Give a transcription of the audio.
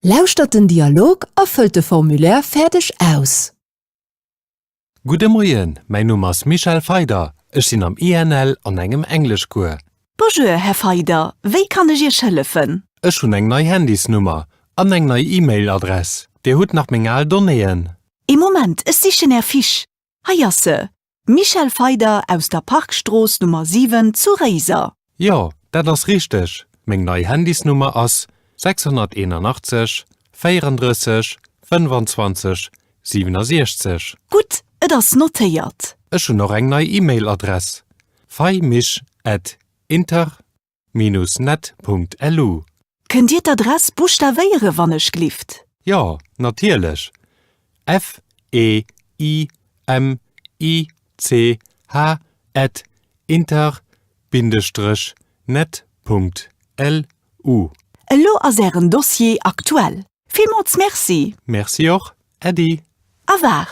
Lauschtert den Dialog a fëllt de Formulaire fäerdeg aus. Gudde Moien, mäin Numm ass Michel Feider, ech sinn am INL an engem Engleschcours. Bonjour, Här Feider, wéi kann ech Iech hëllefen? Ech hunn eng nei Handysnummer an eng nei E-Mail-Adress. Dir hutt nach meng al Donnéeën. Ee Moment, ech sichen Är Fiche. Hei ass se, Michel Feider aus der Parkstrooss Nummer 7 zu Réiser. Jo, dat ass richteg. Meng nei Handysnummer ass 681 34 25 67. Gutt, et ass notéiert. Ech hunn och eng nei E-Mail-Adress, feimich at inter. Minus-net.lu. Kënnt Dir d'Adress buschtawéiere wann ech glift? Jo, natierlech, F E I M I C H at inter Bindestrech net Punkt L U. Elo ass Ären Dossier aktuell. Villmools Merci! Merci och, Äddi! A war.